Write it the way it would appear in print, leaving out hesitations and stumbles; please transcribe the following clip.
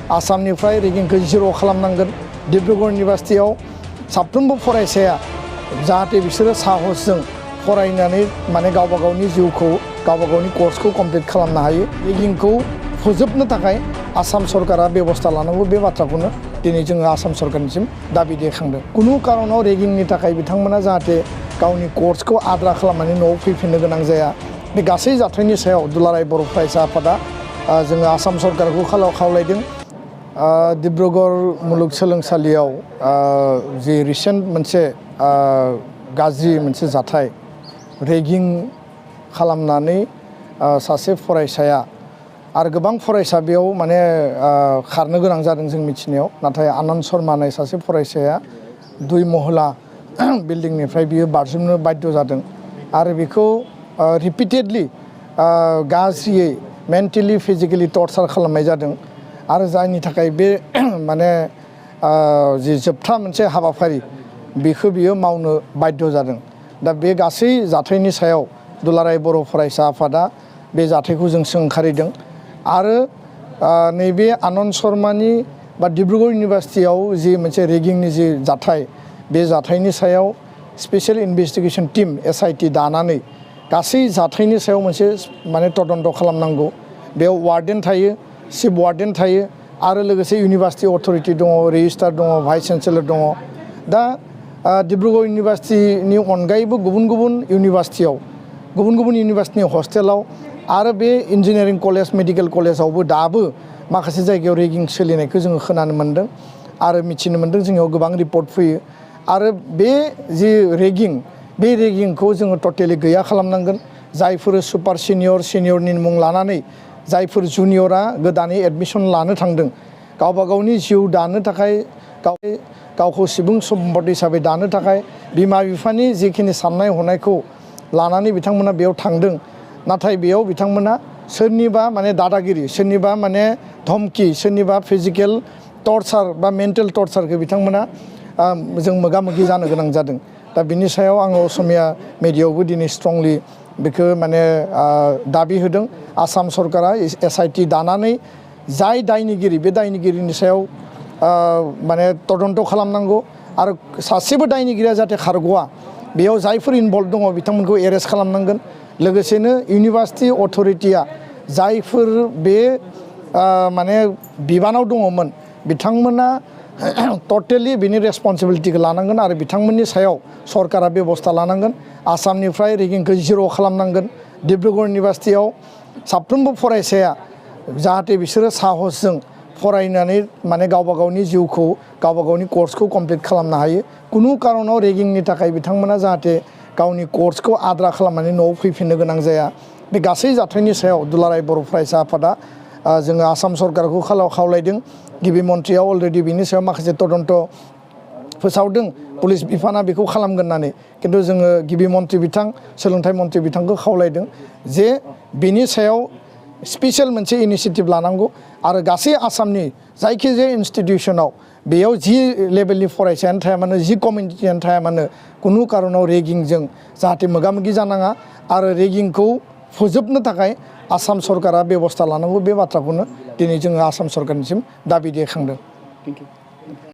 आसामनिफ्राय रेगिंखौ जिर' खालामनांगोन डिब्रुगड़ इउनिभार्सिटियाव साफ्रोमबो फरायसाया जाहाथे बिसोरो साहसजों फरायनानै माने गावबा गावनि जिउखौ गावबा गावनि कर्सखौ कमप्लिट खालामनो हायो रेगिंखौ फोजोबनो थाखाय आसाम सरकारा बेबस्था लानांगौ बे बाथ्राखौनो दिनै जोङो आसाम सरकारनिसिम दाबि दैखांदों कुनु कारनाव रेगिंनि थाखाय बिथांमोना जाहाथे गावनि कर्सखौ आद्रा खालामनानै न'आव फैफिननो गोनां जाया बे गासै जाथायनि सायाव दुलाराय बर' फरायसा आफादा जोङो आसाम सरकारखौ खावलायदों डिब्रुगड़ मुलुगसोलोंसालियाव जि रिसेन्ट मोनसे गाज्रि मोनसे जाथाय रेगिं खालामनानै सासे फरायसाया आरो गोबां फरायसा बेयाव माने खारनो गोनां जादों जों मिथिनायाव नाथाय आनन्द शर्मा होननाय सासे फरायसाया 2 महला बिल्डिंनिफ्राय बियो बारजुमनो बाध्य जादों आरो बेखौ रिपिटेडलि गाज्रियै मेन्टेलि फिजिकेलि टर्चार खालामनाय जादों आरो जायनि थाखाय बे माने जि जोबथा मोनसे हाबाफारि बेखौ बियो मावनो बाध्य जादों दा बे गासै जाथायनि सायाव दुलाराय बर' फरायसा आफादा बे जाथायखौ जों सोंखारिदों आरो नैबे आनन्द शर्मानि बा डिब्रुगड़ इउनिभार्सिटियाव जि मोनसे रेगिंनि जि जाथाय बे जाथायनि सायाव स्पेशल इनभेस्टिगेशन टीम SIT दानानै गासै जाथायनि सायाव मोनसे माने तदन्त खालामनांगौ बेयाव वार्डेन थायो चिफ वार्डेन थायो आरो लोगोसे इउनिभार्सिटि अथरिटि दङ रेजिस्ट्रार दङ भाइस चेन्सेलर दङ दा डिब्रुगड़ इउनिभार्सिटिनि अनगायैबो गुबुन गुबुन इउनिभार्सिटिनि हस्टेलाव आरो बे इन्जिनियारिं कलेज मेडिकेल कलेजावबो दाबो माखासे जायगायाव रेगिं सोलिनायखौ जोङो खोनानो मोन्दों आरो मिथिनो मोन्दों जोंनियाव गोबां रिपर्ट फैयो आरो बे जि रेगिं बे रेगिंखौ जोङो टटेलि गैया खालामनांगोन जायफोर सुपार सिनियरनि मुं लानानै जायफोर जुनियरा गोदानै एडमिसन लानो थांदों गावबा गावनि जिउ दानो थाखाय गावखौ सुबुं सम्पद हिसाबै दानो थाखाय बिमा बिफानि जिखिनि साननाय हनायखौ लानानै बिथांमोना बेयाव थांदों नाथाय बेयाव बिथांमोना सोरनिबा माने दादागिरि सोरनिबा माने धमकी सोरनिबा फिजिकेल टर्चार बा मेन्टेल टर्चारखौ बिथांमोना जों मोगा मोगि जानो गोनां जादों दा बिनि सायाव आङो असमिया मिडियायावबो दिनै स्ट्रंलि बेखौ माने दाबि होदों आसाम सरकारा SIT दानानै जाय दायनिगिरि बे दायनिगिरिनि सायाव माने तदन्त खालामनांगौ आरो सासेबो दायनिगिरिया जाहाथे खारग'वा बेयाव जायफोर इनभल्भ दङ बिथांमोनखौ एरेस्ट खालामनांगोन लोगोसेनो इउनिभार्सिटि अथरिटिया जायफोर बे माने बिबानाव दङमोन बिथांमोना टटेलि बिनि रेसपन्सिबिलिटिखौ लानांगोन आरो बिथांमोननि सायाव सरकारा बेबस्था लानांगोन आसामनिफ्राय रेगिंखौ जिर' खालामनांगोन डिब्रुगड़ इउनिभार्सिटियाव साफ्रोमबो फरायसाया जाहाथे बिसोरो साहसजों फरायनानै माने गावबा गावनि जिउखौ गावबा गावनि कर्सखौ कमप्लिट खालामनो हायो कुनु कारनाव रेगिंनि थाखाय बिथांमोना जाहाथे गावनि कर्सखौ आद्रा खालामनानै न'आव फैफिननो गोनां जाया बे गासै जाथायनि सायाव दुलाराय बर' फरायसा आफादा जोङो आसाम सरकारखौ खावलायदों गिबि मन्थ्रिया अलरेडि बिनि सायाव माखासे तदन्त फोसावदों पुलिस बिफाना बेखौ खालामगोन होननानै खिन्थु जोङो गिबि मन्थ्रि बिथां सोलोंथाइ मन्थ्रि बिथांखौ खावलायदों जे बिनि सायाव स्पेशल मोनसे इनिशिएटिभ लानांगौ आरो गासै आसामनि जायखिजाया इनस्टिटिउसनाव बेयाव जि लेभेलनि फरायसायानो थाया मानो जि कमिउनिटियानो थाया मानो कुनु कारनाव रेगिंजों जाहाथे मोगा मोगि जानाङा आरो रेगिंखौ फोजोबनो थाखाय आसाम सरकारा बेबस्था लानांगौ बे बाथ्राखौनो दिनै जोङो आसाम सरकारनिसिम दाबि दैखांदों।